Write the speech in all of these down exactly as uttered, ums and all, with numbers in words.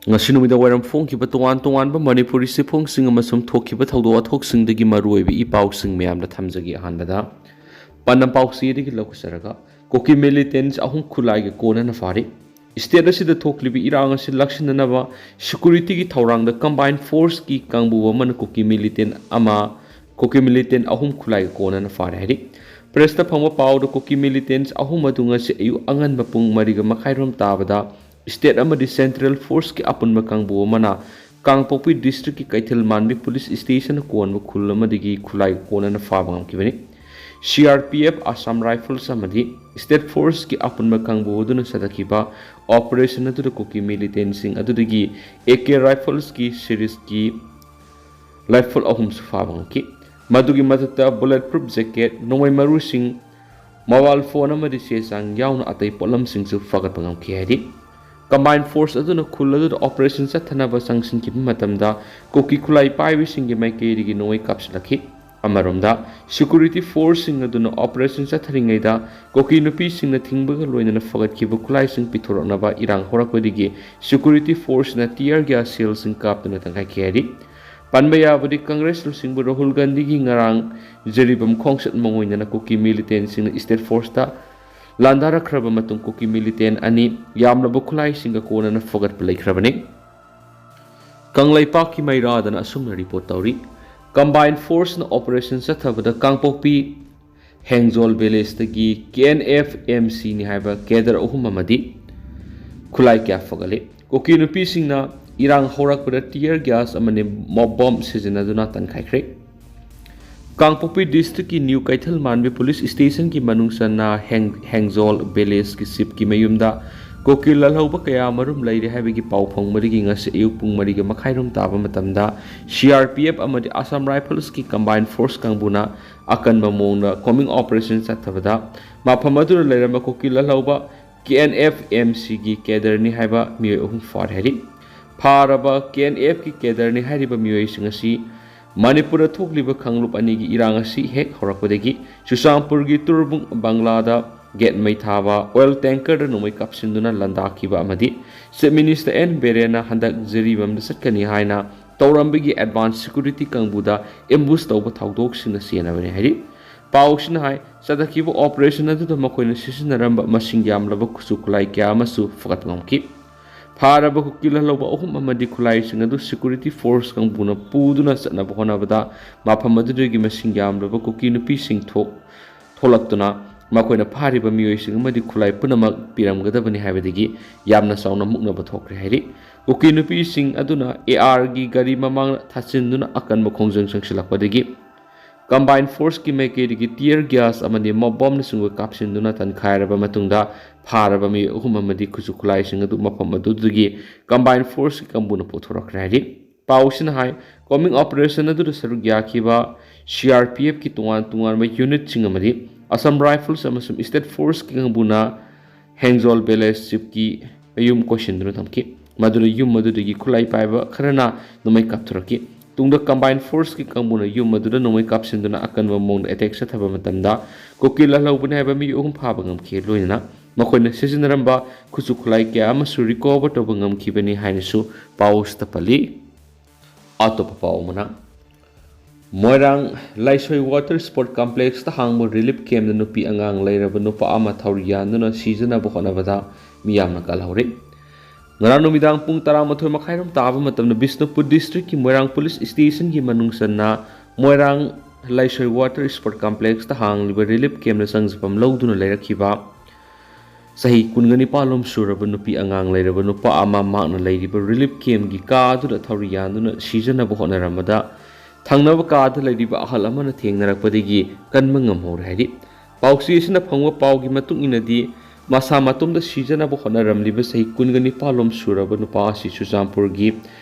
ꯉꯁꯤ ꯅꯨꯃꯤꯗꯥꯡ ꯋꯥꯏꯔꯝ ꯐꯣꯡꯈꯤꯕ ꯇꯣꯉꯥꯟ ꯇꯣꯉꯥꯟꯕ ꯃꯅꯤꯄꯨꯔꯤ ꯆꯦꯐꯣꯡꯁꯤꯡ ꯑꯃꯁꯨꯡ ꯊꯣꯛꯈꯤꯕ ꯊꯧꯗꯣꯛ ꯋꯥꯊꯣꯛꯁꯤꯡꯗꯒꯤ ꯃꯔꯨꯑꯣꯏꯕ ꯏ ꯄꯥꯎꯁꯤꯡ ꯃꯌꯥꯝꯗ ꯊꯝꯖꯒꯦ꯫ ꯑꯍꯥꯟꯕꯗ ꯄꯥꯟꯗꯝ ꯄꯥꯎꯆꯦꯗꯒꯤ ꯂꯧꯈꯠꯆꯔꯒ, ꯀꯨꯀꯤ ꯃꯤꯂꯤꯇꯦꯟꯁ ꯑꯍꯨꯝ ꯈꯨꯠꯂꯥꯏꯒ ꯀꯣꯟꯅꯅ ꯐꯥꯔꯤ꯫ ꯁ꯭ꯇꯦꯠ ꯑꯁꯤꯗ ꯊꯣꯛꯂꯤꯕ ꯏꯔꯥꯡ ꯑꯁꯤ ꯂꯥꯛꯁꯤꯟꯅꯅꯕ ꯁꯦꯀꯨꯔꯤꯇꯤꯒꯤ ꯊꯧꯔꯥꯡꯗ ꯀꯝꯕꯥꯏꯟ ꯐꯣꯔꯁꯀꯤ ꯀꯥꯡꯕꯨ ꯑꯃꯅ ꯀꯨꯀꯤ ꯃꯤꯂꯤꯇꯦꯟ ꯑꯃ, ꯀꯨꯀꯤ ꯃꯤꯂꯤꯇꯦꯟ ꯑꯍꯨꯝ ꯈꯨꯠꯂꯥꯏꯒ ꯀꯣꯟꯅꯅ ꯐꯥꯔꯦ ꯍꯥꯏꯔꯤ꯫ ꯄ꯭ꯔꯦꯁꯇ ꯐꯪꯕ ꯄꯥꯎꯗ ꯀꯨꯀꯤ ꯃꯤꯂꯤꯇꯦꯟꯁ ꯑꯍꯨꯝ ꯑꯗꯨ ꯉꯁꯤ ꯑꯌꯨꯛ ꯑꯉꯟꯕ ꯄꯨꯡ ꯃꯔꯤꯒ ꯃꯈꯥꯏꯔꯣꯝ ꯇꯥꯕꯗ ꯁ꯭ꯇꯦꯠ ꯑꯃꯗꯤ ꯁꯦꯟꯇ꯭ꯔꯦꯜ ꯐꯣꯔꯁꯀꯤ ꯑꯄꯨꯟꯕ ꯀꯥꯡꯕꯨ ꯑꯃꯅ ꯀꯥꯡꯄꯣꯛꯄꯤ ꯗꯤꯁꯇ꯭ꯔꯤꯛꯀꯤ ꯀꯩꯊꯦꯜ ꯃꯥꯟꯕꯤ ꯄꯨꯂꯤꯁ ꯁ꯭ꯇꯦꯁꯟꯅ ꯀꯣꯟꯕ ꯈꯨꯜ ꯑꯃꯗꯒꯤ ꯈꯨꯠꯂꯥꯏ ꯀꯣꯟꯅꯅ ꯐꯥꯕ ꯉꯝꯈꯤꯕꯅꯤ꯫ C R P F, Assam ꯔꯥꯏꯐꯜꯁ ꯑꯃꯗꯤ ꯁ꯭ꯇꯦꯠ ꯐꯣꯔꯁꯀꯤ ꯑꯄꯨꯟꯕ ꯀꯥꯡꯕꯨ ꯑꯗꯨꯅ ꯆꯠꯊꯈꯤꯕ ꯑꯣꯄꯔꯦꯁꯟ ꯑꯗꯨꯗ ꯀꯨꯀꯤ ꯃꯤꯂꯤꯇꯦꯟꯁꯤꯡ ꯑꯗꯨꯗꯒꯤ ꯑꯦ ꯀꯦ ꯔꯥꯏꯐꯜꯁꯀꯤ ꯁꯤꯔꯤꯁꯀꯤ ꯔꯥꯏꯐꯜ ꯑꯍꯨꯝꯁꯨ ꯐꯥꯕ ꯉꯝꯈꯤ꯫ ꯃꯗꯨꯒꯤ ꯃꯊꯛꯇ ꯕꯨꯂꯦꯠ ꯄ꯭ꯔꯨꯐ ꯖꯦꯀꯦꯠ, ꯅꯣꯡꯃꯩ ꯃꯔꯨꯁꯤꯡ, ꯃꯣꯕꯥꯏꯜ ꯐꯣꯟ ꯑꯃꯗꯤ ꯆꯦ ꯆꯥꯡ ꯌꯥꯎꯅ ꯑꯇꯩ ꯄꯣꯠꯂꯝꯁꯤꯡꯁꯨ ꯐꯥꯒꯠꯄ ꯉꯝꯈꯤ ꯍꯥꯏꯔꯤ꯫ ꯀꯝꯕꯥꯏꯟ ꯐꯣꯔꯁ ꯑꯗꯨꯅ ꯈꯨꯜ ꯑꯗꯨꯗ ꯑꯣꯄꯔꯦꯁꯟ ꯆꯠꯊꯅꯕ ꯆꯪꯁꯤꯟꯈꯤꯕ ꯃꯇꯝꯗ ꯀꯨꯀꯤ ꯈꯨꯠꯂꯥꯏ ꯄꯥꯏꯕꯁꯤꯡꯒꯤ ꯃꯥꯏꯀꯩꯗꯒꯤ ꯅꯣꯡꯃꯩ ꯀꯥꯞꯁꯤꯜꯂꯛꯈꯤ꯫ ꯑꯃꯔꯣꯝꯗ, ꯁꯦꯀꯨꯔꯤꯇꯤ ꯐꯣꯔꯁꯁꯤꯡ ꯑꯗꯨꯅ ꯑꯣꯄꯔꯦꯁꯟ ꯆꯠꯊꯔꯤꯉꯩꯗ ꯀꯨꯀꯤ ꯅꯨꯄꯤꯁꯤꯡꯅ ꯊꯤꯡꯕꯒ ꯂꯣꯏꯅꯅ ꯐꯒꯠꯈꯤꯕ ꯈꯨꯠꯂꯥꯏꯁꯤꯡ ꯄꯤꯊꯣꯔꯛꯅꯕ ꯏꯔꯥꯡ ꯍꯧꯔꯛꯄꯗꯒꯤ ꯁꯦꯀꯨꯔꯤꯇꯤ ꯐꯣꯔꯁꯅ ꯇꯤꯌꯔ ꯒ꯭ꯌꯥꯁ ꯁꯦꯜꯁꯤꯡ ꯀꯥꯞꯇꯨꯅ ꯇꯪꯈꯥꯏꯈꯤ ꯍꯥꯏꯔꯤ꯫ ꯄꯟꯕ ꯌꯥꯕꯗꯤ, ꯀꯪꯒ꯭ꯔꯦꯁ ꯂꯨꯆꯤꯡꯕ ꯔꯥꯍꯨꯜ ꯒꯥꯟꯙꯤꯒꯤ ꯉꯔꯥꯡ ꯖꯤꯔꯤꯕꯥꯝ ꯈꯣꯡꯆꯠ ꯃꯥꯡꯑꯣꯏꯅꯅ ꯀꯨꯀꯤ ꯃꯤꯂꯤꯇꯦꯟꯁꯤꯡꯅ ꯁ꯭ꯇꯦꯠ ꯐꯣꯔꯁꯇ ꯂꯥꯟꯗꯥꯔꯛꯈ꯭ꯔꯕ ꯃꯇꯨꯡ ꯀꯨꯀꯤ ꯃꯤꯂꯤꯇꯦꯟ ꯑꯅꯤ ꯌꯥꯝꯂꯕ ꯈꯨꯠꯂꯥꯏꯁꯤꯡꯒ ꯀꯣꯟꯅꯅ ꯐꯒꯠꯄ ꯂꯩꯈ꯭ꯔꯕꯅꯤ꯫ ꯀꯪꯂꯩꯄꯥꯛꯀꯤ ꯃꯩꯔꯥꯗꯅ ꯑꯁꯨꯝꯅ ꯔꯤꯄꯣꯔꯠ ꯇꯧꯔꯤ꯫ ꯀꯝꯕꯥꯏꯟ ꯐꯣꯔꯁꯅ ꯑꯣꯄꯔꯦꯁꯟ ꯆꯠꯊꯕꯗ ꯀꯥꯡꯄꯣꯛꯄꯤ ꯍꯦꯡꯖꯣꯜ ꯚꯤꯂꯦꯖꯇꯒꯤ ꯀꯦ ꯑꯦꯟ ꯑꯦꯐ ꯑꯦꯝ ꯁꯤꯅꯤ ꯍꯥꯏꯕ ꯀꯦꯗꯔ ꯑꯍꯨꯝ ꯑꯃꯗꯤ ꯈꯨꯠꯂꯥꯏ ꯀꯌꯥ ꯐꯒꯠꯂꯤ꯫ ꯀꯨꯀꯤ ꯅꯨꯄꯤꯁꯤꯡꯅ ꯏꯔꯥꯡ ꯍꯧꯔꯛꯄꯗ ꯇꯤꯌꯔ ꯒ꯭ꯌꯥꯁ ꯑꯃꯗꯤ ꯃꯣꯞ ꯕꯣꯝ ꯁꯤꯖꯤꯟꯅꯗꯨꯅ ꯇꯟꯈꯥꯏꯈ꯭ꯔꯦ꯫ ꯀꯥꯡꯄꯣꯛꯄꯤ ꯗꯤꯁꯇ꯭ꯔꯤꯛꯀꯤ ꯅ꯭ꯌꯨ ꯀꯩꯊꯦꯜ ꯃꯥꯟꯕꯤ ꯄꯨꯂꯤꯁ ꯁ꯭ꯇꯦꯁꯟꯒꯤ ꯃꯅꯨꯡ ꯆꯟꯅ ꯍꯦꯡ-, ꯍꯦꯡꯖꯣꯜ ꯚꯤꯂꯦꯖꯀꯤ ꯆꯤꯞꯀꯤ ꯃꯌꯨꯝꯗ ꯀꯨꯀꯤ ꯂꯥꯜꯍꯧꯕ ꯀꯌꯥ ꯑꯃꯔꯣꯝ ꯂꯩꯔꯤ ꯍꯥꯏꯕꯒꯤ ꯄꯥꯎ ꯐꯪꯕꯗꯒꯤ ꯉꯁꯤ ꯑꯌꯨꯛ ꯄꯨꯡ ꯃꯔꯤꯒ ꯃꯈꯥꯏꯔꯣꯝ ꯇꯥꯕ ꯃꯇꯝꯗ ꯁꯤ ꯑꯥꯔ ꯄꯤ ꯑꯦꯐ ꯑꯃꯗꯤ ꯑꯁꯥꯝ ꯔꯥꯏꯐꯜꯁꯀꯤ ꯀꯝꯕꯥꯏꯟ ꯐꯣꯔꯁ ꯀꯥꯡꯕꯨꯅ ꯑꯀꯟꯕ ꯃꯑꯣꯡꯗ ꯀꯣꯝꯕꯤꯡ ꯑꯣꯄꯔꯦꯁꯟ ꯆꯠꯊꯕꯗ ꯃꯐꯝ ꯑꯗꯨꯗ ꯂꯩꯔꯝꯕ ꯀꯨꯀꯤ ꯂꯥꯜꯍꯧꯕ ꯀꯦ ꯑꯦꯟ ꯑꯦꯐ ꯑꯦꯝ ꯁꯤꯒꯤ ꯀꯦꯗꯔꯅꯤ ꯍꯥꯏꯕ ꯃꯤꯑꯣꯏ ꯑꯍꯨꯝ ꯐꯥꯔꯦ ꯍꯥꯏꯔꯤ꯫ ꯐꯥꯔꯕ ꯀꯦ ꯑꯦꯟ ꯑꯦꯐꯀꯤ ꯀꯦꯗꯔꯅꯤ ꯍꯥꯏꯔꯤꯕ ꯃꯤꯑꯣꯏꯁꯤꯡ ꯑꯁꯤ ꯃꯅꯤꯄꯨꯔꯗ ꯊꯣꯛꯂꯤꯕ ꯀꯥꯡꯂꯨꯞ ꯑꯅꯤꯒꯤ ꯏꯔꯥꯡ ꯑꯁꯤ ꯍꯦꯛ ꯍꯧꯔꯛꯄꯗꯒꯤ ꯆꯨꯔꯆꯥꯟꯄꯨꯔꯒꯤ ꯇꯨꯔꯕꯨꯡ ꯕꯪꯂꯥꯗ ꯒꯦꯠ ꯃꯩ ꯊꯥꯕ, ꯑꯣꯏꯜ ꯇꯦꯡꯀꯔꯗ ꯅꯣꯡꯃꯩ ꯀꯥꯞꯁꯤꯟꯗꯨꯅ ꯂꯥꯟꯗꯥꯈꯤꯕ ꯑꯃꯗꯤ ꯆꯤꯐ ꯃꯤꯅꯤꯁꯇꯔ ꯑꯦꯟ ꯕꯤꯔꯦꯟꯅ ꯍꯟꯗꯛ ꯖꯤꯔꯤꯕꯥꯝꯗ ꯆꯠꯀꯅꯤ ꯍꯥꯏꯅ ꯇꯧꯔꯝꯕꯒꯤ ꯑꯦꯗꯚꯥꯟꯁ ꯁꯦꯀ꯭ꯌꯨꯔꯤꯇꯤ ꯀꯥꯡꯕꯨꯗ ꯑꯦꯝꯕꯨꯁ ꯇꯧꯕ ꯊꯧꯗꯣꯛꯁꯤꯡꯅ ꯆꯦꯟꯅꯕꯅꯤ ꯍꯥꯏꯔꯤ꯫ ꯄꯥꯎꯁꯤꯅ ꯍꯥꯏ, ꯆꯠꯊꯈꯤꯕ ꯑꯣꯄꯔꯦꯁꯟ ꯑꯗꯨꯗ ꯃꯈꯣꯏꯅ ꯁꯤꯖꯤꯟꯅꯔꯝꯕ ꯃꯁꯤꯡ ꯌꯥꯝꯂꯕ ꯈꯨꯠꯁꯨ ꯈꯨꯠꯂꯥꯏ ꯀꯌꯥ ꯑꯃꯁꯨ ꯐꯒꯠꯄ ꯉꯝꯈꯤ꯫ ꯐꯥꯔꯕ ꯀꯨꯀꯤ ꯂꯥꯜꯍꯧꯕ ꯑꯍꯨꯝ ꯑꯃꯗꯤ ꯈꯨꯠꯂꯥꯏꯁꯤꯡ ꯑꯗꯨ ꯁꯦꯀ꯭ꯌꯨꯔꯤꯇꯤ ꯐꯣꯔꯁ ꯀꯥꯡꯕꯨꯅ ꯄꯨꯗꯨꯅ ꯆꯠꯅꯕ ꯍꯣꯠꯅꯕꯗ ꯃꯐꯝ ꯑꯗꯨꯗꯒꯤ ꯃꯁꯤꯡ ꯌꯥꯝꯂꯕ ꯀꯨꯀꯤ ꯅꯨꯄꯤꯁꯤꯡ ꯊꯣꯛ-, ꯊꯣꯛꯂꯛꯇꯨꯅ ꯃꯈꯣꯏꯅ ꯐꯥꯔꯤꯕ ꯃꯤꯑꯣꯏꯁꯤꯡ ꯑꯃꯗꯤ ꯈꯨꯠꯂꯥꯏ ꯄꯨꯝꯅꯃꯛ ꯄꯤꯔꯝꯒꯗꯕꯅꯤ ꯍꯥꯏꯕꯗꯒꯤ ꯌꯥꯝꯅ ꯆꯥꯎꯅ ꯃꯨꯛꯅꯕ ꯊꯣꯛꯈ꯭ꯔꯦ ꯍꯥꯏꯔꯤ꯫ ꯀꯨꯀꯤ ꯅꯨꯄꯤꯁꯤꯡ ꯑꯗꯨꯅ ꯑꯦ ꯑꯥꯔꯒꯤ ꯒꯥꯔꯤ ꯃꯃꯥꯡꯗ ꯊꯥꯆꯤꯟꯗꯨꯅ ꯑꯀꯟꯕ ꯈꯣꯡꯖꯪ ꯆꯪꯁꯤꯜꯂꯛꯄꯗꯒꯤ ꯀꯝꯕꯥꯏꯟ ꯐꯣꯔꯁꯀꯤ ꯃꯥꯏꯀꯩꯗꯒꯤ ꯇꯤꯌꯔ ꯒ꯭ꯌꯥꯁ ꯑꯃꯗꯤ ꯃꯣꯞ ꯕꯣꯝꯅꯆꯤꯡꯕ ꯀꯥꯞꯁꯤꯟꯗꯨꯅ ꯇꯟꯈꯥꯏꯔꯕ ꯃꯇꯨꯡꯗ ꯐꯥꯔꯕ ꯃꯤꯑꯣꯏ ꯑꯍꯨꯝ ꯑꯃꯗꯤ ꯈꯨꯠꯁꯨ ꯈꯨꯠꯂꯥꯏꯁꯤꯡ ꯑꯗꯨ ꯃꯐꯝ ꯑꯗꯨꯗꯒꯤ ꯀꯝꯕꯥꯏꯟ ꯐꯣꯔꯁꯀꯤ ꯀꯥꯡꯕꯨꯅ ꯄꯨꯊꯣꯔꯛꯈ꯭ꯔꯦ ꯍꯥꯏꯔꯤ꯫ ꯄꯥꯎꯁꯤꯅ ꯍꯥꯏ, ꯀꯣꯝꯕꯤꯡ ꯑꯣꯄꯔꯦꯁꯟ ꯑꯗꯨꯗ ꯁꯔꯨꯛ ꯌꯥꯈꯤꯕ ꯁꯤ ꯑꯥꯔ ꯄꯤ ꯑꯦꯐꯀꯤ ꯇꯣꯉꯥꯟ ꯇꯣꯉꯥꯟꯕ ꯌꯨꯅꯤꯠꯁꯤꯡ ꯑꯃꯗꯤ ꯑꯁꯥꯝ ꯔꯥꯏꯐꯜꯁ ꯑꯃꯁꯨꯡ ꯁ꯭ꯇꯦꯠ ꯐꯣꯔꯁꯀꯤ ꯀꯥꯡꯕꯨꯅ ꯍꯦꯡꯖꯣꯜ ꯚꯤꯂꯦꯖ ꯆꯤꯞꯀꯤ ꯃꯌꯨꯝ ꯀꯣꯏꯁꯤꯟꯗꯨꯅ ꯊꯝꯈꯤ꯫ ꯃꯗꯨꯗ ꯌꯨꯝ ꯑꯗꯨꯗꯒꯤ ꯈꯨꯠꯂꯥꯏ ꯄꯥꯏꯕ ꯈꯔꯅ ꯅꯣꯡꯃꯩ ꯀꯥꯞꯊꯣꯔꯛꯈꯤ꯫ ꯇꯨꯡꯗ ꯀꯝꯕꯥꯏꯟ ꯐꯣꯔꯁꯀꯤ ꯀꯥꯡꯕꯨꯅ ꯌꯨꯝ ꯑꯗꯨꯗ ꯅꯣꯡꯃꯩ ꯀꯥꯞꯁꯤꯟꯗꯨꯅ ꯑꯀꯟꯕ ꯃꯑꯣꯡꯗ ꯑꯦꯇꯦꯛ ꯆꯠꯊꯕ ꯃꯇꯝꯗ ꯀꯨꯀꯤ ꯂꯥꯜꯍꯧꯕꯅꯤ ꯍꯥꯏꯕ ꯃꯤꯑꯣꯏ ꯑꯍꯨꯝ ꯐꯥꯕ ꯉꯝꯈꯤ꯫ ꯂꯣꯏꯅꯅ ꯃꯈꯣꯏꯅ ꯁꯤꯖꯤꯟꯅꯔꯝꯕ ꯈꯨꯠꯁꯨ ꯈꯨꯠꯂꯥꯏ ꯀꯌꯥ ꯑꯃꯁꯨ ꯔꯤꯀꯣꯚꯔ ꯇꯧꯕ ꯉꯝꯈꯤꯕꯅꯤ ꯍꯥꯏꯅꯁꯨ ꯄꯥꯎ ꯑꯁꯤꯗ ꯄꯜꯂꯤ꯫ ꯑꯇꯣꯞꯄ ꯄꯥꯎ ꯑꯃꯅ, ꯃꯣꯏꯔꯥꯡ ꯂꯥꯏꯁꯣꯏ ꯋꯥꯇꯔ ꯁ꯭ꯄꯣꯔꯠ ꯀꯝꯄ꯭ꯂꯦꯛꯁꯇ ꯍꯥꯡꯕ ꯔꯤꯂꯤꯐ ꯀꯦꯝꯞꯇ ꯅꯨꯄꯤ ꯑꯉꯥꯡ ꯂꯩꯔꯕ ꯅꯨꯄꯥ ꯑꯃ ꯊꯧꯔꯤ ꯌꯥꯟꯗꯨꯅ ꯁꯤꯖꯅꯕ ꯍꯣꯠꯅꯕꯗ ꯃꯤꯌꯥꯝꯅ ꯀꯜꯍꯧꯔꯤ꯫ ꯉꯔꯥꯡ ꯅꯨꯃꯤꯗꯥꯡ ꯄꯨꯡ ꯇꯔꯥꯃꯥꯊꯣꯏ ꯃꯈꯥꯏꯔꯣꯝ ꯇꯥꯕ ꯃꯇꯝꯗ ꯕꯤꯁꯅꯨꯄꯨꯔ ꯗꯤꯁꯇ꯭ꯔꯤꯛꯀꯤ ꯃꯣꯏꯔꯥꯡ ꯄꯨꯂꯤꯁ ꯁ꯭ꯇꯦꯁꯟꯒꯤ ꯃꯅꯨꯡ ꯆꯟꯅ ꯃꯣꯏꯔꯥꯡ ꯂꯥꯏꯁꯣꯏ ꯋꯥꯇꯔ ꯁ꯭ꯄꯣꯔꯠ ꯀꯝꯄ꯭ꯂꯦꯛꯁꯇ ꯍꯥꯡꯂꯤꯕ ꯔꯤꯂꯤꯐ ꯀꯦꯝꯞꯇ ꯆꯪꯖꯐꯝ ꯂꯧꯗꯨꯅ ꯂꯩꯔꯛꯈꯤꯕ ꯆꯍꯤ ꯀꯨꯟꯒ ꯅꯤꯄꯥꯟ ꯂꯣꯝ ꯁꯨꯔꯕ ꯅꯨꯄꯤ ꯑꯉꯥꯡ ꯂꯩꯔꯕ ꯅꯨꯄꯥ ꯑꯃ ꯃꯍꯥꯛꯅ ꯂꯩꯔꯤꯕ ꯔꯤꯂꯤꯐ ꯀꯦꯝꯞꯀꯤ ꯀꯥ ꯑꯗꯨꯗ ꯊꯧꯔꯤ ꯌꯥꯟꯗꯨꯅ ꯁꯤꯖꯅꯕ ꯍꯣꯠꯅꯔꯝꯕꯗ ꯊꯪꯅꯕ ꯀꯥꯗ ꯂꯩꯔꯤꯕ ꯑꯍꯜ ꯑꯃꯅ ꯊꯦꯡꯅꯔꯛꯄꯗꯒꯤ ꯀꯟꯕ ꯉꯝꯍꯧꯔꯦ ꯍꯥꯏꯔꯤ꯫ ꯄꯥꯎꯆꯦ ꯑꯁꯤꯅ ꯐꯪꯕ ꯄꯥꯎꯒꯤ ꯃꯇꯨꯡ ꯏꯟꯅꯗꯤ, ꯃꯁꯥ ꯃꯇꯣꯝꯗ ꯁꯤꯖꯅꯕ ꯍꯣꯠꯅꯔꯝꯂꯤꯕ ꯆꯍꯤ ꯀꯨꯟꯒ ꯅꯤꯄꯥꯟ ꯂꯣꯝ ꯁꯨꯔꯕ ꯅꯨꯄꯥ ꯑꯁꯤ ꯆꯨꯔꯆꯥꯟꯄꯨꯔꯒꯤ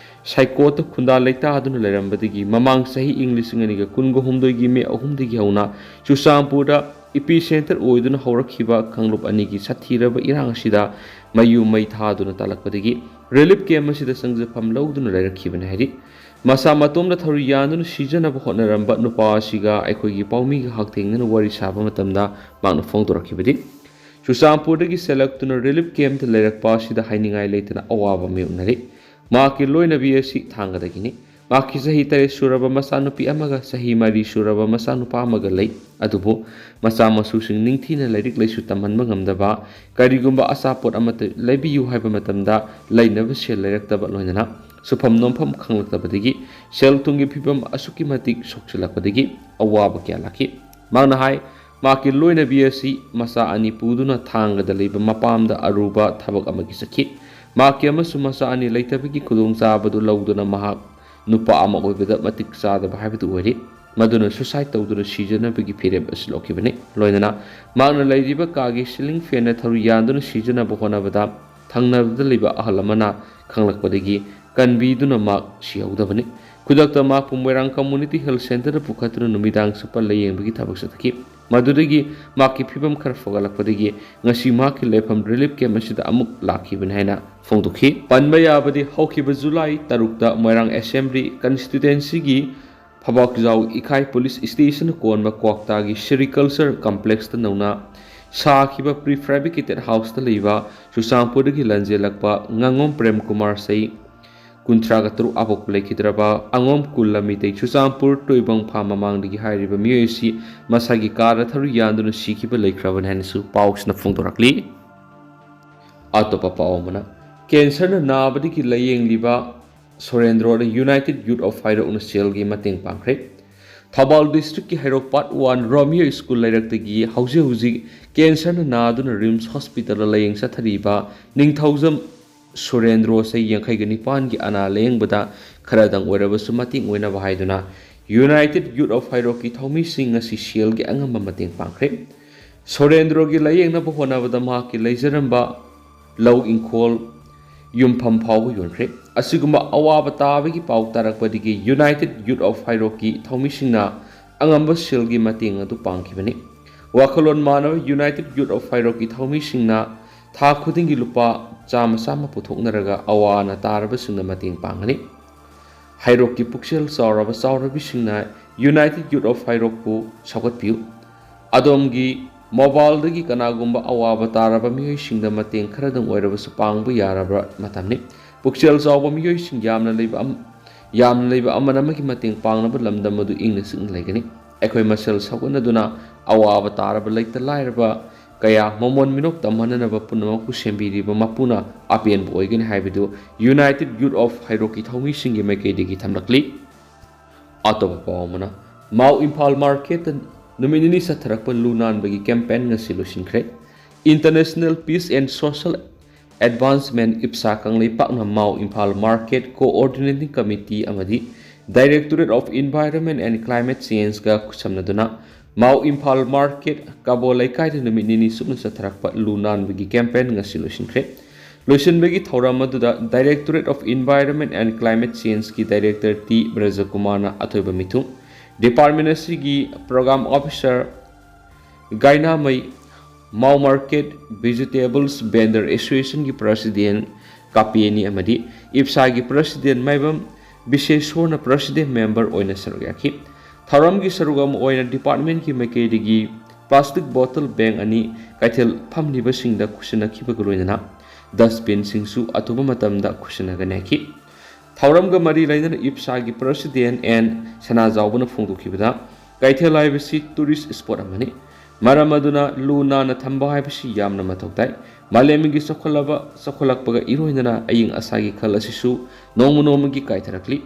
ꯁꯥꯏꯀꯣꯠꯇ ꯈꯨꯟꯗꯥ ꯂꯩꯇꯥꯗꯨꯅ ꯂꯩꯔꯝꯕꯗꯒꯤ ꯃꯃꯥꯡ ꯆꯍꯤ ꯏꯪ ꯂꯤꯁꯤꯡ ꯑꯅꯤꯒ ꯀꯨꯟꯒ ꯍꯨꯝꯗꯣꯏꯒꯤ ꯃꯦ ꯑꯍꯨꯝꯗꯒꯤ ꯍꯧꯅ ꯆꯨꯔꯆꯥꯟꯄꯨꯔꯗ ꯏꯄꯤ ꯁꯦꯟꯇꯔ ꯑꯣꯏꯗꯨꯅ ꯍꯧꯔꯛꯈꯤꯕ ꯀꯥꯡꯂꯨꯞ ꯑꯅꯤꯒꯤ ꯁꯥꯊꯤꯔꯕ ꯏꯔꯥꯡ ꯑꯁꯤꯗ ꯃꯩ ꯃꯩ ꯊꯥꯗꯨꯅ ꯇꯥꯜꯂꯛꯄꯗꯒꯤ ꯔꯤꯂꯤꯐ ꯀꯦꯝꯞ ꯑꯁꯤꯗ ꯆꯪꯖꯐꯝ ꯂꯧꯗꯨꯅ ꯂꯩꯔꯛꯈꯤꯕꯅꯤ ꯍꯥꯏꯔꯤ꯫ ꯃꯁꯥ ꯃꯇꯣꯝꯗ ꯊꯧꯔꯤ ꯌꯥꯟꯗꯨꯅ ꯁꯤꯖꯅꯕ ꯍꯣꯠꯅꯔꯝꯕ ꯅꯨꯄꯥ ꯑꯁꯤꯒ ꯑꯩꯈꯣꯏꯒꯤ ꯄꯥꯎꯃꯤꯒ ꯍꯛꯊꯦꯡꯅꯅ ꯋꯥꯔꯤ ꯁꯥꯕ ꯃꯇꯝꯗ ꯃꯍꯥꯛꯅ ꯐꯣꯡꯗꯣꯔꯛꯈꯤꯕꯗꯤ, ꯆꯨꯔꯆꯥꯟꯄꯨꯔꯗꯒꯤ ꯆꯦꯜꯂꯛꯇꯨꯅ ꯔꯤꯂꯤꯐ ꯀꯦꯝꯞꯇ ꯂꯩꯔꯛꯄ ꯑꯁꯤꯗ ꯍꯥꯏꯅꯤꯡꯉꯥꯏ ꯂꯩꯇꯅ ꯑꯋꯥꯕ ꯃꯥꯌꯣꯛꯅꯔꯤ꯫ ꯃꯍꯥꯛꯀꯤ ꯂꯣꯏꯅꯕꯤ ꯑꯁꯤ ꯊꯥꯡꯒꯗꯒꯤꯅꯤ꯫ ꯃꯍꯥꯛꯀꯤ ꯆꯍꯤ ꯇꯔꯦꯠ ꯁꯨꯔꯕ ꯃꯆꯥꯅꯨꯄꯤ ꯑꯃꯒ ꯆꯍꯤ ꯃꯔꯤ ꯁꯨꯔꯕ ꯃꯆꯥꯅꯨꯄꯥ ꯑꯃꯒ ꯂꯩ꯫ ꯑꯗꯨꯕꯨ ꯃꯆꯥ ꯃꯁꯨꯁꯤꯡ ꯅꯤꯡꯊꯤꯅ ꯂꯥꯏꯔꯤꯛ ꯂꯥꯏꯁꯨ ꯇꯝꯍꯟꯕ ꯉꯝꯗꯕ, ꯀꯔꯤꯒꯨꯝꯕ ꯑꯆꯥꯄꯣꯠ ꯑꯃꯠꯇ ꯂꯩꯕꯤꯌꯨ ꯍꯥꯏꯕ ꯃꯇꯝꯗ ꯂꯩꯅꯕ ꯁꯦꯜ ꯂꯩꯔꯛꯇꯕ, ꯂꯣꯏꯅꯅ ꯁꯨꯐꯝ ꯅꯣꯝꯐꯝ ꯈꯪꯂꯛꯇꯕꯗꯒꯤ ꯁꯦꯜ ꯊꯨꯝꯒꯤ ꯐꯤꯕꯝ ꯑꯁꯨꯛꯀꯤ ꯃꯇꯤꯛ ꯁꯣꯛꯆꯤꯜꯂꯛꯄꯗꯒꯤ ꯑꯋꯥꯕ ꯀꯌꯥ ꯂꯥꯛꯈꯤ꯫ ꯃꯍꯥꯛꯅ ꯍꯥꯏ, ꯃꯍꯥꯛꯀꯤ ꯂꯣꯏꯅꯕꯤ ꯑꯁꯤ ꯃꯆꯥ ꯑꯅꯤ ꯄꯨꯗꯨꯅ ꯊꯥꯡꯒꯗ ꯂꯩꯕ ꯃꯄꯥꯝꯗ ꯑꯔꯨꯕ ꯊꯕꯛ ꯑꯃꯒꯤ ꯆꯠꯈꯤ꯫ ꯃꯍꯥꯛꯀꯤ ꯑꯃꯁꯨꯡ ꯃꯆꯥ ꯑꯅꯤ ꯂꯩꯇꯕꯒꯤ ꯈꯨꯗꯣꯡꯆꯥꯕꯗꯨ ꯂꯧꯗꯨꯅ ꯃꯍꯥꯛ ꯅꯨꯄꯥ ꯑꯃ ꯑꯣꯏꯕꯗ ꯃꯇꯤꯛ ꯆꯥꯗꯕ ꯍꯥꯏꯕꯗꯨ ꯑꯣꯏꯔꯤ꯫ ꯃꯗꯨꯅ ꯁꯨꯁꯥꯏꯠ ꯇꯧꯗꯨꯅ ꯁꯤꯖꯅꯕꯒꯤ ꯐꯤꯔꯦꯞ ꯑꯁꯤ ꯂꯧꯈꯤꯕꯅꯤ꯫ ꯂꯣꯏꯅꯅ ꯃꯍꯥꯛꯅ ꯂꯩꯔꯤꯕ ꯀꯥꯒꯤ ꯁꯤꯂꯤꯡ ꯐꯦꯟꯅ ꯊꯧꯔꯤ ꯌꯥꯟꯗꯨꯅ ꯁꯤꯖꯅꯕ ꯍꯣꯠꯅꯕꯗ ꯊꯪꯅꯕꯗ ꯂꯩꯕ ꯑꯍꯜ ꯑꯃꯅ ꯈꯪꯂꯛꯄꯗꯒꯤ ꯀꯟꯕꯤꯗꯨꯅ ꯃꯍꯥꯛ ꯁꯤꯍꯧꯗꯕꯅꯤ꯫ ꯈꯨꯗꯛꯇ ꯃꯍꯥꯛꯄꯨ ꯃꯣꯏꯔꯥꯡ ꯀꯝꯃꯨꯅꯤꯇꯤ ꯍꯦꯜꯊ ꯁꯦꯟꯇꯔꯗ ꯄꯨꯈꯠꯇꯨꯅ ꯅꯨꯃꯤꯗꯥꯡ ꯆꯨꯞꯄ ꯂꯥꯌꯦꯡꯕꯒꯤ ꯊꯕꯛ ꯆꯠꯊꯈꯤ꯫ ꯃꯗꯨꯗꯒꯤ ꯃꯍꯥꯛꯀꯤ ꯐꯤꯕꯝ ꯈꯔ ꯐꯒꯠꯂꯛꯄꯗꯒꯤ ꯉꯁꯤ ꯃꯍꯥꯛꯀꯤ ꯂꯩꯐꯝ ꯔꯤꯂꯤꯐ ꯀꯦꯝꯞ ꯑꯁꯤꯗ ꯑꯃꯨꯛ ꯂꯥꯛꯈꯤꯕꯅꯤ ꯍꯥꯏꯅ ꯐꯣꯡꯗꯣꯛꯈꯤ꯫ ꯄꯟꯕ ꯌꯥꯕꯗꯤ, ꯍꯧꯈꯤꯕ ꯖꯨꯂꯥꯏ ꯇꯔꯨꯛꯇ ꯃꯣꯏꯔꯥꯡ ꯑꯦꯁꯦꯝꯕ꯭ꯂꯤ ꯀꯟꯁꯇꯤꯇ꯭ꯋꯦꯟꯁꯤꯒꯤ ꯐꯕꯥꯛꯖꯥꯎ ꯏꯀꯥꯏ ꯄꯨꯂꯤꯁ ꯁ꯭ꯇꯦꯁꯟ ꯀꯣꯟꯕ ꯀ꯭ꯋꯥꯛꯇꯥꯒꯤ ꯁꯦꯔꯤꯀꯜꯆꯔ ꯀꯝꯄ꯭ꯂꯦꯛꯁꯇ ꯅꯧꯅ ꯁꯥꯈꯤꯕ ꯄ꯭ꯔꯤ ꯐꯦꯕ꯭ꯔꯤꯀꯦꯇꯦꯠ ꯍꯥꯎꯁꯇ ꯂꯩꯕ ꯆꯨꯔꯆꯥꯟꯄꯨꯔꯗꯒꯤ ꯂꯥꯟꯖꯦꯜꯂꯛꯄ ꯉꯥꯉꯣꯝ ꯄ꯭ꯔꯦꯝ ꯀꯨꯃꯥꯔ ꯆꯍꯤ ꯀꯨꯟꯊ꯭ꯔꯥꯒ ꯇꯔꯨꯛ ꯑꯥꯕꯣꯛꯄ ꯂꯩꯈꯤꯗ꯭ꯔꯕ ꯑꯉꯣꯝ ꯀꯨꯜꯂ ꯃꯤꯇꯩ ꯆꯨꯔꯆꯥꯟꯄꯨꯔ ꯇꯣꯏꯕꯪ ꯐꯥꯝ ꯃꯃꯥꯡꯗꯒꯤ ꯍꯥꯏꯔꯤꯕ ꯃꯤꯑꯣꯏ ꯑꯁꯤ ꯃꯁꯥꯒꯤ ꯀꯥꯔꯗ ꯊꯧꯔꯤ ꯌꯥꯟꯗꯨꯅ ꯁꯤꯈꯤꯕ ꯂꯩꯈ꯭ꯔꯕꯅꯤ ꯍꯥꯏꯅꯁꯨ ꯄꯥꯎꯁꯤꯅ ꯐꯣꯡꯗꯣꯔꯛꯂꯤ꯫ ꯑꯇꯣꯞꯄ ꯄꯥꯎ ꯑꯃꯅ, ꯀꯦꯟꯁꯔꯅ ꯅꯥꯕꯗꯒꯤ ꯂꯥꯌꯦꯡꯂꯤꯕ ꯁꯣꯔꯦꯟꯗ꯭ꯔꯣꯗ ꯌꯨꯅꯥꯏꯇꯦꯗ ꯌꯨꯠ ꯑꯣꯐ ꯍꯩꯔꯣꯛꯅ ꯁꯦꯜꯒꯤ ꯃꯇꯦꯡ ꯄꯥꯡꯈ꯭ꯔꯦ꯫ ꯊꯧꯕꯥꯜ ꯗꯤꯁꯇ꯭ꯔꯤꯛꯀꯤ ꯍꯩꯔꯣꯛ ꯄꯥꯔꯠ ꯋꯥꯟ ꯔꯣꯃꯤꯌꯣ ꯁ꯭ꯀꯨꯜ ꯂꯩꯔꯛꯇꯒꯤ ꯍꯧꯖꯤꯛ ꯍꯧꯖꯤꯛ ꯀꯦꯟꯁꯔꯅ ꯅꯥꯗꯨꯅ ꯔꯤꯝꯁ ꯍꯣꯁꯄꯤꯇꯥꯜꯗ ꯂꯥꯌꯦꯡ ꯆꯠꯊꯔꯤꯕ ꯅꯤꯡꯊꯧꯖꯝ ꯁꯨꯔꯦꯟꯗ꯭ꯔꯣ ꯆꯍꯤ ꯌꯥꯡꯈꯩꯒ ꯅꯤꯄꯥꯟꯒꯤ ꯑꯅꯥ ꯂꯥꯌꯦꯡꯕꯗ ꯈꯔꯗꯪ ꯑꯣꯏꯔꯕꯁꯨ ꯃꯇꯦꯡ ꯑꯣꯏꯅꯕ ꯍꯥꯏꯗꯨꯅ ꯌꯨꯅꯥꯏꯇꯦꯗ ꯌꯨꯠ ꯑꯣꯐ ꯍꯩꯔꯣꯛꯀꯤ ꯊꯧꯃꯤꯁꯤꯡ ꯉꯁꯤ ꯁꯦꯜꯒꯤ ꯑꯉꯝꯕ ꯃꯇꯦꯡ ꯄꯥꯡꯈ꯭ꯔꯦ꯫ ꯁꯨꯔꯦꯟꯗ꯭ꯔꯣꯒꯤ ꯂꯥꯌꯦꯡꯅꯕ ꯍꯣꯠꯅꯕꯗ ꯃꯍꯥꯛꯀꯤ ꯂꯩꯖꯔꯝꯕ ꯂꯧ ꯏꯪꯈꯣꯜ, ꯌꯨꯝꯐꯝ ꯐꯥꯎꯕ ꯌꯣꯟꯈ꯭ꯔꯦ꯫ ꯑꯁꯤꯒꯨꯝꯕ ꯑꯋꯥꯕ ꯇꯥꯕꯒꯤ ꯄꯥꯎ ꯇꯥꯔꯛꯄꯗꯒꯤ ꯌꯨꯅꯥꯏꯇꯦꯗ ꯌꯨꯠ ꯑꯣꯐ ꯍꯩꯔꯣꯛꯀꯤ ꯊꯧꯃꯤꯁꯤꯡꯅ ꯑꯉꯝꯕ ꯁꯦꯜꯒꯤ ꯃꯇꯦꯡ ꯑꯗꯨ ꯄꯥꯡꯈꯤꯕꯅꯤ꯫ ꯋꯥꯈꯜꯂꯣꯟ ꯃꯥꯟꯅꯕ ꯌꯨꯅꯥꯏꯇꯦꯗ ꯌꯨꯠ ꯑꯣꯐ ꯍꯩꯔꯣꯛꯀꯤ ꯊꯧꯃꯤꯁꯤꯡꯅ ꯊꯥ ꯈꯨꯗꯤꯡꯒꯤ ꯂꯨꯄꯥ ꯆꯥꯝꯃ ꯆꯥꯝꯃ ꯄꯨꯊꯣꯛꯅꯔꯒ ꯑꯋꯥ ꯑꯅꯥ ꯇꯥꯔꯕꯁꯤꯡꯅ ꯃꯇꯦꯡ ꯄꯥꯡꯒꯅꯤ꯫ ꯍꯩꯔꯣꯛꯀꯤ ꯄꯨꯛꯆꯦꯜ ꯆꯥꯎꯔꯕ ꯆꯥꯎꯔꯕꯤꯁꯤꯡꯅ ꯌꯨꯅꯥꯏꯇꯦꯗ ꯌꯨꯠ ꯑꯣꯐ ꯍꯩꯔꯣꯛꯄꯨ ꯁꯧꯒꯠꯄꯤꯌꯨ꯫ ꯑꯗꯣꯝꯒꯤ ꯃꯣꯕꯥꯏꯜꯗꯒꯤ ꯀꯅꯥꯒꯨꯝꯕ ꯑꯋꯥꯕ ꯇꯥꯔꯕ ꯃꯤꯑꯣꯏꯁꯤꯡꯗ ꯃꯇꯦꯡ ꯈꯔꯗꯪ ꯑꯣꯏꯔꯕꯁꯨ ꯄꯥꯡꯕ ꯌꯥꯔꯕ ꯃꯇꯝꯅꯤ꯫ ꯄꯨꯛꯆꯦꯜ ꯆꯥꯎꯕ ꯃꯤꯑꯣꯏꯁꯤꯡ ꯌꯥꯝꯅ ꯂꯩꯕ ꯑꯃ-, ꯌꯥꯝꯅ ꯂꯩꯕ ꯑꯃꯅ ꯑꯃꯒꯤ ꯃꯇꯦꯡ ꯄꯥꯡꯅꯕ ꯂꯝꯗꯝ ꯑꯗꯨ ꯏꯪꯅ ꯆꯤꯛꯅ ꯂꯩꯒꯅꯤ꯫ ꯑꯩꯈꯣꯏ ꯃꯁꯦꯜ ꯁꯧꯒꯠꯅꯗꯨꯅ ꯑꯋꯥꯕ ꯇꯥꯔꯕ ꯂꯩꯇ ꯂꯥꯏꯔꯕ ꯀꯌꯥ ꯃꯃꯣꯟ ꯃꯤꯅꯣꯛ ꯇꯝꯍꯟꯅꯅꯕ ꯄꯨꯝꯅꯃꯛꯄꯨ ꯁꯦꯝꯕꯤꯔꯤꯕ ꯃꯄꯨꯅ ꯑꯄꯦꯟꯕ ꯑꯣꯏꯒꯅꯤ ꯍꯥꯏꯕꯗꯨ United Youth of ꯍꯩꯔꯣꯛꯀꯤ ꯊꯧꯃꯤꯁꯤꯡꯒꯤ ꯃꯥꯏꯀꯩꯗꯒꯤ ꯊꯝꯂꯛꯂꯤ꯫ ꯑꯇꯣꯞꯄ ꯄꯥꯎ ꯑꯃꯅ, ꯃꯥꯎ ꯏꯝꯐꯥꯜ ꯃꯥꯔꯀꯦꯠꯇ ꯅꯨꯃꯤꯠ ꯅꯤꯅꯤ ꯆꯠꯊꯔꯛꯄ ꯂꯨ ꯅꯥꯟꯕꯒꯤ ꯀꯦꯝꯄꯦꯟ ꯉꯁꯤ ꯂꯣꯏꯁꯤꯟꯈ꯭ꯔꯦ꯫ International Peace and Social Advancement, ꯏꯞꯁꯥ ꯀꯪꯂꯩꯄꯥꯛꯅ Mao Imphal market coordinating committee ꯑꯃꯗꯤ Directorate of Environment and Climate Changeꯒ ꯈꯨꯠꯁꯝꯅꯗꯨꯅ ꯃꯥꯎ ꯏꯝꯐꯥꯜ ꯃꯥꯔꯀꯦꯠ ꯀꯕꯣ ꯂꯩꯀꯥꯏꯗ ꯅꯨꯃꯤꯠ ꯅꯤꯅꯤ ꯆꯨꯞꯅ ꯆꯠꯊꯔꯛꯄ ꯂꯨ ꯅꯥꯟꯕꯒꯤ ꯀꯦꯝꯄꯦꯟ ꯉꯁꯤ ꯂꯣꯏꯁꯤꯟꯈ꯭ꯔꯦ꯫ ꯂꯣꯏꯁꯤꯟꯕꯒꯤ ꯊꯧꯔꯝ ꯑꯗꯨꯗ Directorate of Environment and Climate Changeꯀꯤ Director ꯇꯤ ꯕ꯭ꯔꯖꯀꯨꯃꯥꯔꯅ ꯑꯊꯣꯏꯕ ꯃꯤꯊꯨꯡ, department ꯑꯁꯤꯒꯤ Program Officer ꯒꯥꯏꯅꯥꯃꯩ, ꯃꯥꯎ ꯃꯥꯔꯀꯦꯠ ꯚꯤꯖꯤꯇꯦꯕꯜꯁ ꯚꯦꯟꯗꯔ ꯑꯦꯁꯣꯁꯤꯌꯦꯁꯟꯒꯤ President ꯀꯥꯄꯦꯅꯤ ꯑꯃꯗꯤ ꯏꯞꯁꯥꯒꯤ President ꯃꯥꯏꯕꯝ ꯕꯤꯁꯦꯁꯣꯔꯅ President member ꯑꯣꯏꯅ ꯁꯔꯨꯛ ꯌꯥꯈꯤ꯫ ꯊꯧꯔꯝꯒꯤ ꯁꯔꯨꯛ ꯑꯃ ꯑꯣꯏꯅ departmentꯀꯤ ꯃꯥꯏꯀꯩꯗꯒꯤ plastic bottle bank ꯑꯅꯤ ꯀꯩꯊꯦꯜ ꯐꯝꯂꯤꯕꯁꯤꯡꯗ ꯈꯨꯠꯁꯤꯟꯅꯈꯤꯕꯒ ꯂꯣꯏꯅꯅ dustbinꯁꯤꯡꯁꯨ ꯑꯊꯨꯕ ꯃꯇꯝꯗ ꯈꯨꯠꯁꯤꯟꯅꯒꯅꯤ ꯍꯥꯏꯈꯤ꯫ ꯊꯧꯔꯝꯒ ꯃꯔꯤ ꯂꯩꯅꯅ ꯏꯞꯁꯥꯒꯤ President ꯑꯦꯟ ꯁꯅꯥꯖꯥꯎꯕꯅ ꯐꯣꯡꯗꯣꯛꯈꯤꯕꯗ, ꯀꯩꯊꯦꯜ ꯍꯥꯏꯕꯁꯤ tourist spot ꯑꯃꯅꯤ꯫ ꯃꯔꯝ ꯑꯗꯨꯅ ꯂꯨ ꯅꯥꯟꯅ ꯊꯝꯕ ꯍꯥꯏꯕꯁꯤ ꯌꯥꯝꯅ ꯃꯊꯧ ꯇꯥꯏ꯫ ꯃꯥꯂꯦꯝꯒꯤ ꯆꯥꯎꯈꯠꯂꯕ, ꯆꯥꯎꯈꯠꯂꯛꯄꯒ ꯏꯔꯣꯏꯅꯅ ꯑꯏꯪ ꯑꯁꯥꯒꯤ ꯈꯜ ꯑꯁꯤꯁꯨ ꯅꯣꯡꯃ ꯅꯣꯡꯃꯒꯤ ꯀꯥꯏꯊꯔꯛꯂꯤ꯫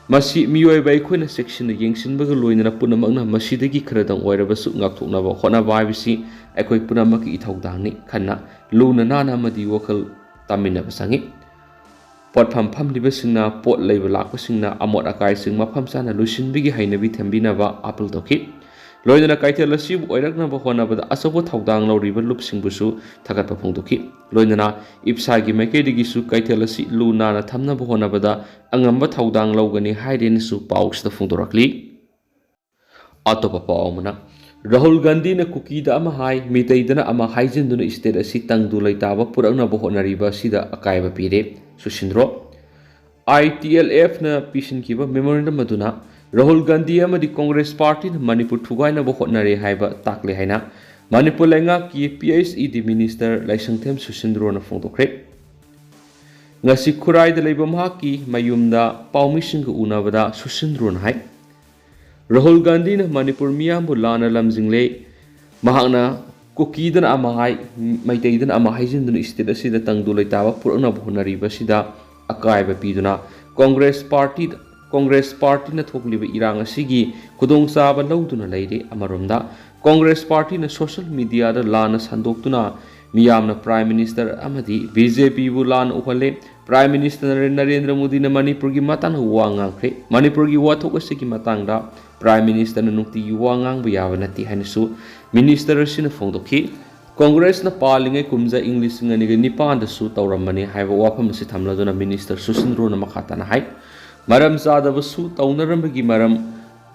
ꯃꯁꯤ ꯃꯤꯑꯣꯏꯕ ꯑꯩꯈꯣꯏꯅ ꯆꯦꯛꯁꯤꯟꯅ ꯌꯦꯡꯁꯤꯟꯕꯒ ꯂꯣꯏꯅꯅ ꯄꯨꯝꯅꯃꯛꯅ ꯃꯁꯤꯗꯒꯤ ꯈꯔꯗꯪ ꯑꯣꯏꯔꯕꯁꯨ ꯉꯥꯛꯊꯣꯛꯅꯕ ꯍꯣꯠꯅꯕ ꯍꯥꯏꯕꯁꯤ ꯑꯩꯈꯣꯏ ꯄꯨꯝꯅꯃꯛꯀꯤ ꯏꯊꯧꯗꯥꯡꯅꯤ꯫ ꯈꯟꯅ ꯂꯨꯅ ꯅꯥꯟꯅ ꯑꯃꯗꯤ ꯋꯥꯈꯜ ꯇꯥꯃꯤꯟꯅꯕ ꯆꯪꯏ꯫ ꯄꯣꯠꯐꯝ ꯐꯝꯂꯤꯕꯁꯤꯡꯅ, ꯄꯣꯠ ꯂꯩꯕ ꯂꯥꯛꯄꯁꯤꯡꯅ ꯑꯃꯣꯠ ꯑꯀꯥꯏꯁꯤꯡ ꯃꯐꯝ ꯆꯥꯅ ꯂꯣꯏꯁꯤꯟꯕꯒꯤ ꯍꯩꯅꯕꯤ ꯊꯝꯕꯤꯅꯕ ꯑꯥꯄꯤꯜ ꯇꯧꯈꯤ꯫ ꯂꯣꯏꯅꯅ ꯀꯩꯊꯦꯜ ꯑꯁꯤꯕꯨ ꯑꯣꯏꯔꯛꯅꯕ ꯍꯣꯠꯅꯕꯗ ꯑꯆꯧꯕ ꯊꯧꯗꯥꯡ ꯂꯧꯔꯤꯕ ꯂꯨꯞꯁꯤꯡꯕꯨꯁꯨ ꯊꯥꯒꯠꯄ ꯐꯣꯡꯗꯣꯛꯈꯤ꯫ ꯂꯣꯏꯅꯅ ꯏꯞꯁꯥꯒꯤ ꯃꯥꯏꯀꯩꯗꯒꯤꯁꯨ ꯀꯩꯊꯦꯜ ꯑꯁꯤ ꯂꯨ ꯅꯥꯟꯅ ꯊꯝꯅꯕ ꯍꯣꯠꯅꯕꯗ ꯑꯉꯝꯕ ꯊꯧꯗꯥꯡ ꯂꯧꯒꯅꯤ ꯍꯥꯏꯔꯦꯅꯁꯨ ꯄꯥꯎꯁꯤꯗ ꯐꯣꯡꯗꯣꯔꯛꯂꯤ꯫ ꯑꯇꯣꯞꯄ ꯄꯥꯎ ꯑꯃꯅ, ꯔꯥꯍꯨꯜ ꯒꯥꯟꯙꯤꯅ ꯀꯨꯀꯤꯗ ꯑꯃ ꯍꯥꯏ, ꯃꯤꯇꯩꯗꯅ ꯑꯃ ꯍꯥꯏꯖꯤꯟꯗꯨꯅ state ꯑꯁꯤ ꯇꯪꯗꯨ ꯂꯩꯇꯥꯕ ꯄꯨꯔꯛꯅꯕ ꯍꯣꯠꯅꯔꯤꯕ ꯑꯁꯤꯗ ꯑꯀꯥꯏꯕ ꯄꯤꯔꯦ꯫ ꯁꯨꯁꯤꯟꯗ꯭ꯔꯣ꯫ ITLFꯅ ꯄꯤꯁꯤꯟꯈꯤꯕ memorandum ꯑꯗꯨꯅ ꯔꯥꯍꯨꯜ ꯒꯥꯟꯙꯤ ꯑꯃꯗꯤ Congress partyꯅ ꯃꯅꯤꯄꯨꯔ ꯊꯨꯒꯥꯏꯅꯕ ꯍꯣꯠꯅꯔꯦ ꯍꯥꯏꯕ ꯇꯥꯛꯂꯦ ꯍꯥꯏꯅ ꯃꯅꯤꯄꯨꯔ ꯂꯩꯉꯥꯛꯀꯤ ꯄꯤ ꯑꯩꯆ ꯏ ꯗꯤ ꯃꯤꯅꯤꯁꯇꯔ ꯂꯥꯏꯁꯪꯊꯦꯝ ꯁꯨꯁꯤꯟꯗ꯭ꯔꯣꯅ ꯐꯣꯡꯗꯣꯛꯈ꯭ꯔꯦ꯫ ꯉꯁꯤ ꯈꯨꯔꯥꯏꯗ ꯂꯩꯕ ꯃꯍꯥꯛꯀꯤ ꯃꯌꯨꯝꯗ ꯄꯥꯎꯃꯤꯁꯤꯡꯒ ꯎꯅꯕꯗ ꯁꯨꯁꯤꯟꯗ꯭ꯔꯣꯅ ꯍꯥꯏ, ꯔꯥꯍꯨꯜ ꯒꯥꯟꯙꯤꯅ ꯃꯅꯤꯄꯨꯔ ꯃꯤꯌꯥꯝꯕꯨ ꯂꯥꯟꯅ ꯂꯝꯖꯤꯡꯂꯦ, ꯃꯍꯥꯛꯅ ꯀꯨꯀꯤꯗꯅ ꯑꯃ ꯍꯥꯏ, ꯃꯩꯇꯩꯗꯅ ꯑꯃ ꯍꯥꯏꯖꯤꯟꯗꯨꯅ ꯁ꯭ꯇꯦꯠ ꯑꯁꯤꯗ ꯇꯪꯗꯨ ꯂꯩꯇꯥꯕ ꯄꯨꯔꯛꯅꯕ ꯍꯣꯠꯅꯔꯤꯕꯁꯤꯗ ꯑꯀꯥꯏꯕ ꯄꯤꯗꯨꯅ ꯀꯣꯡꯒ꯭ꯔꯦꯁ ꯄꯥꯔꯇꯤꯗ, ꯀꯣꯡꯒ꯭ꯔꯦꯁ ꯄꯥꯔꯇꯤꯅ ꯊꯣꯛꯂꯤꯕ ꯏꯔꯥꯡ ꯑꯁꯤꯒꯤ ꯈꯨꯗꯣꯡꯆꯥꯕ ꯂꯧꯗꯨꯅ ꯂꯩꯔꯤ꯫ ꯑꯃꯔꯣꯝꯗ ꯀꯣꯡꯒ꯭ꯔꯦꯁ ꯄꯥꯔꯇꯤꯅ ꯁꯣꯁꯤꯌꯦꯜ ꯃꯤꯗꯤꯌꯥꯗ ꯂꯥꯟꯅ ꯁꯟꯗꯣꯛꯇꯨꯅ ꯃꯤꯌꯥꯝꯅ ꯄ꯭ꯔꯥꯏꯝ ꯃꯤꯅꯤꯁꯇꯔ ꯑꯃꯗꯤ ꯕꯤ ꯖꯦ ꯄꯤꯕꯨ ꯂꯥꯟꯅ ꯎꯍꯜꯂꯦ꯫ ꯄ꯭ꯔꯥꯏꯝ ꯃꯤꯅꯤꯁꯇꯔ ꯅꯔꯦꯟꯗ꯭ꯔ ꯃꯣꯗꯤꯅ ꯃꯅꯤꯄꯨꯔꯒꯤ ꯃꯇꯥꯡꯗ ꯋꯥ ꯉꯥꯡꯈ꯭ꯔꯦ꯫ ꯃꯅꯤꯄꯨꯔꯒꯤ ꯋꯥꯊꯣꯛ ꯑꯁꯤꯒꯤ ꯃꯇꯥꯡꯗ ꯄ꯭ꯔꯥꯏꯝ ꯃꯤꯅꯤꯁꯇꯔꯅ ꯅꯨꯡꯇꯤꯒꯤ ꯋꯥ ꯉꯥꯡꯕ ꯌꯥꯕ ꯅꯠꯇꯦ ꯍꯥꯏꯅꯁꯨ ꯃꯤꯅꯤꯁꯇꯔ ꯑꯁꯤꯅ ꯐꯣꯡꯗꯣꯛꯈꯤ꯫ ꯀꯣꯡꯒ꯭ꯔꯦꯁꯅ ꯄꯥꯜꯂꯤꯉꯩ ꯀꯨꯝꯖꯥ ꯏꯪ ꯂꯤꯁꯤꯡ ꯑꯅꯤꯒ ꯅꯤꯄꯥꯟꯗꯁꯨ ꯇꯧꯔꯝꯕꯅꯤ ꯍꯥꯏꯕ ꯋꯥꯐꯝ ꯑꯁꯤ ꯊꯝꯂꯗꯨꯅ ꯃꯤꯅꯤꯁꯇꯔ ꯁꯨꯁꯤꯟꯗ꯭ꯔꯣꯅ ꯃꯈꯥ ꯇꯥꯅ ꯍꯥꯏ, ꯃꯔꯝ ꯆꯥꯗꯕꯁꯨ ꯇꯧꯅꯔꯝꯕꯒꯤ ꯃꯔꯝ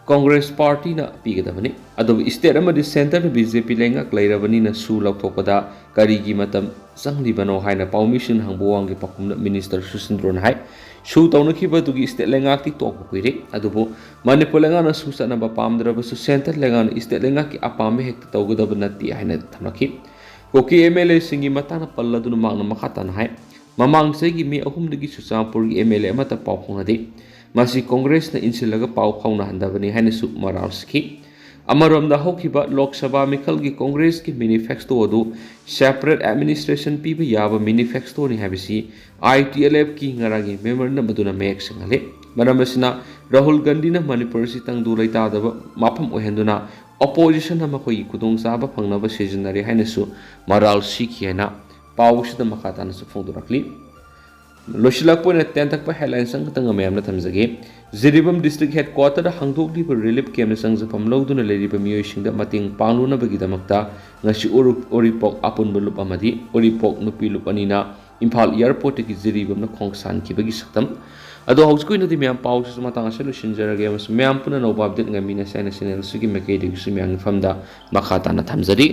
ꯀꯣꯡꯒ꯭ꯔꯦꯁ ꯄꯥꯔꯇꯤꯅ ꯄꯤꯒꯗꯕꯅꯤ꯫ ꯑꯗꯨꯕꯨ ꯁ꯭ꯇꯦꯠ ꯑꯃꯗꯤ ꯁꯦꯟꯇꯔꯗ ꯕꯤ ꯖꯦ ꯄꯤ ꯂꯩꯉꯥꯛ ꯂꯩꯔꯕꯅꯤꯅ ꯁꯨ ꯂꯧꯊꯣꯛꯄꯗ ꯀꯔꯤꯒꯤ ꯃꯇꯝ ꯆꯪꯂꯤꯕꯅꯣ ꯍꯥꯏꯅ ꯄꯥꯎꯃꯤꯁꯤꯡꯅ ꯍꯪꯕ ꯋꯥꯍꯪꯒꯤ ꯄꯥꯎꯈꯨꯝꯗ ꯃꯤꯅꯤꯁꯇꯔ ꯁꯨꯁꯤꯟꯗ꯭ꯔꯣꯅ ꯍꯥꯏ, ꯁꯨ ꯇꯧꯅꯈꯤꯕꯗꯨꯒꯤ ꯁ꯭ꯇꯦꯠ ꯂꯩꯉꯥꯛꯇꯤ ꯇꯣꯛꯄ ꯀꯨꯏꯔꯦ꯫ ꯑꯗꯨꯕꯨ ꯃꯅꯤꯄꯨꯔ ꯂꯩꯉꯥꯛꯅ ꯁꯨ ꯆꯠꯅꯕ ꯄꯥꯝꯗ꯭ꯔꯕꯁꯨ ꯁꯦꯟꯇꯔ ꯂꯩꯉꯥꯛꯅ ꯁ꯭ꯇꯦꯠ ꯂꯩꯉꯥꯛꯀꯤ ꯑꯄꯥꯝꯕ ꯍꯦꯛꯇ ꯇꯧꯒꯗꯕ ꯅꯠꯇꯦ ꯍꯥꯏꯅ ꯊꯝꯂꯛꯈꯤ꯫ ꯀꯨꯀꯤ ꯑꯦꯝ ꯑꯦꯜ ꯑꯦꯁꯤꯡꯒꯤ ꯃꯇꯥꯡꯗ ꯄꯜꯂꯗꯨꯅ ꯃꯍꯥꯛꯅ ꯃꯈꯥ ꯇꯥꯅ ꯍꯥꯏ, ꯃꯃꯥꯡ ꯆꯍꯤꯒꯤ ꯃꯦ ꯑꯍꯨꯝꯗꯒꯤ ꯆꯨꯔꯆꯥꯟꯄꯨꯔꯒꯤ ꯑꯦꯝ ꯑꯦꯜ ꯑꯦ ꯑꯃꯠꯇ ꯄꯥꯎ ꯐꯥꯎꯅꯗꯦ꯫ ꯃꯁꯤ ꯀꯣꯡꯒ꯭ꯔꯦꯁꯅ ꯏꯟꯁꯤꯜꯂꯒ ꯄꯥꯎ ꯐꯥꯎꯅꯍꯟꯗꯕꯅꯤ ꯍꯥꯏꯅꯁꯨ ꯃꯔꯥꯜ ꯁꯤꯈꯤ꯫ ꯑꯃꯔꯣꯝꯗ ꯍꯧꯈꯤꯕ ꯂꯣꯛ ꯁꯚꯥ ꯃꯤꯈꯜꯒꯤ ꯀꯣꯡꯒ꯭ꯔꯦꯁꯀꯤ ꯃꯦꯅꯤꯐꯦꯁꯇꯣ ꯑꯗꯨ ꯁꯦꯄꯔꯦꯠ ꯑꯦꯗꯃꯤꯅꯤꯁꯇ꯭ꯔꯦꯁꯟ ꯄꯤꯕ ꯌꯥꯕ ꯃꯦꯅꯤꯐꯦꯁꯇꯣꯅꯤ ꯍꯥꯏꯕꯁꯤ ꯑꯥꯏ ꯇꯤ ꯑꯦꯜ ꯑꯦꯐꯀꯤ ꯉꯔꯥꯡꯒꯤ ꯃꯦꯃꯣꯔꯦꯟꯗꯝ ꯑꯗꯨꯅ ꯃꯌꯦꯛ ꯁꯦꯡꯍꯜꯂꯤ꯫ ꯃꯔꯝ ꯑꯁꯤꯅ ꯔꯥꯍꯨꯜ ꯒꯥꯟꯙꯤꯅ ꯃꯅꯤꯄꯨꯔ ꯑꯁꯤ ꯇꯪꯗꯨ ꯂꯩꯇꯥꯗꯕ ꯃꯐꯝ ꯑꯣꯏꯍꯟꯗꯨꯅ ꯑꯣꯄꯣꯖꯤꯁꯟꯅ ꯃꯈꯣꯏꯒꯤ ꯈꯨꯗꯣꯡꯆꯥꯕ ꯐꯪꯅꯕ ꯁꯤꯖꯤꯟꯅꯔꯦ ꯍꯥꯏꯅꯁꯨ ꯃꯔꯥꯜ ꯁꯤꯈꯤ ꯍꯥꯏꯅ ꯄꯥꯎ ꯑꯁꯤꯗ ꯃꯈꯥ ꯇꯥꯅꯁꯨ ꯐꯣꯡꯗꯣꯔꯛꯂꯤ꯫ ꯂꯣꯏꯁꯤꯜꯂꯛꯄ ꯑꯣꯏꯅ ꯇꯦꯟꯊꯛꯄ ꯍꯦꯗꯂꯥꯏꯟꯁ ꯑꯃꯈꯛꯇꯪ ꯃꯌꯥꯝꯅ ꯊꯝꯖꯒꯦ꯫ ꯖꯤꯔꯤꯕꯥꯝ ꯗꯤꯁꯇ꯭ꯔꯤꯛ ꯍꯦꯗꯀ꯭ꯋꯥꯇꯔꯗ ꯍꯥꯡꯗꯣꯛꯂꯤꯕ ꯔꯤꯂꯤꯐ ꯀꯦꯝꯞꯇ ꯆꯪꯖꯐꯝ ꯂꯧꯗꯨꯅ ꯂꯩꯔꯤꯕ ꯃꯤꯑꯣꯏꯁꯤꯡꯗ ꯃꯇꯦꯡ ꯄꯥꯡꯂꯨꯅꯕꯒꯤꯗꯃꯛꯇ ꯉꯁꯤ ꯎꯔꯤ-, ꯎꯔꯤꯄꯣꯛ ꯑꯄꯨꯟꯕ ꯂꯨꯞ ꯑꯃꯗꯤ ꯎꯔꯤꯄꯣꯛ ꯅꯨꯄꯤ ꯂꯨꯞ ꯑꯅꯤꯅ ꯏꯝꯐꯥꯜ ꯑꯦꯌꯔꯄꯣꯔꯠꯇꯒꯤ ꯖꯤꯔꯤꯕꯥꯝꯅ ꯈꯣꯡꯁꯥꯟꯈꯤꯕꯒꯤ ꯁꯛꯇꯝ꯫ ꯑꯗꯣ ꯍꯧꯖꯤꯛꯀꯤ ꯑꯣꯏꯅꯗꯤ ꯃꯌꯥꯝ ꯄꯥꯎꯁꯤꯁꯨ ꯃꯇꯥꯡ ꯑꯁꯤꯗ ꯂꯣꯏꯁꯤꯟꯖꯔꯒꯦ ꯑꯃꯁꯨꯡ ꯃꯌꯥꯝ ꯄꯨꯟꯅ ꯅꯧꯕ ꯑꯞꯗꯦꯠ ꯉꯥꯏꯃꯤꯟꯅꯁꯦ ꯍꯥꯏꯅ ꯆꯦꯅꯦꯜ ꯑꯁꯤꯒꯤ ꯃꯥꯏꯀꯩꯗꯒꯤꯁꯨ ꯃꯌꯥꯝꯒꯤ ꯃꯐꯝꯗ ꯃꯈꯥ ꯇꯥꯅ ꯊꯝꯖꯔꯤ꯫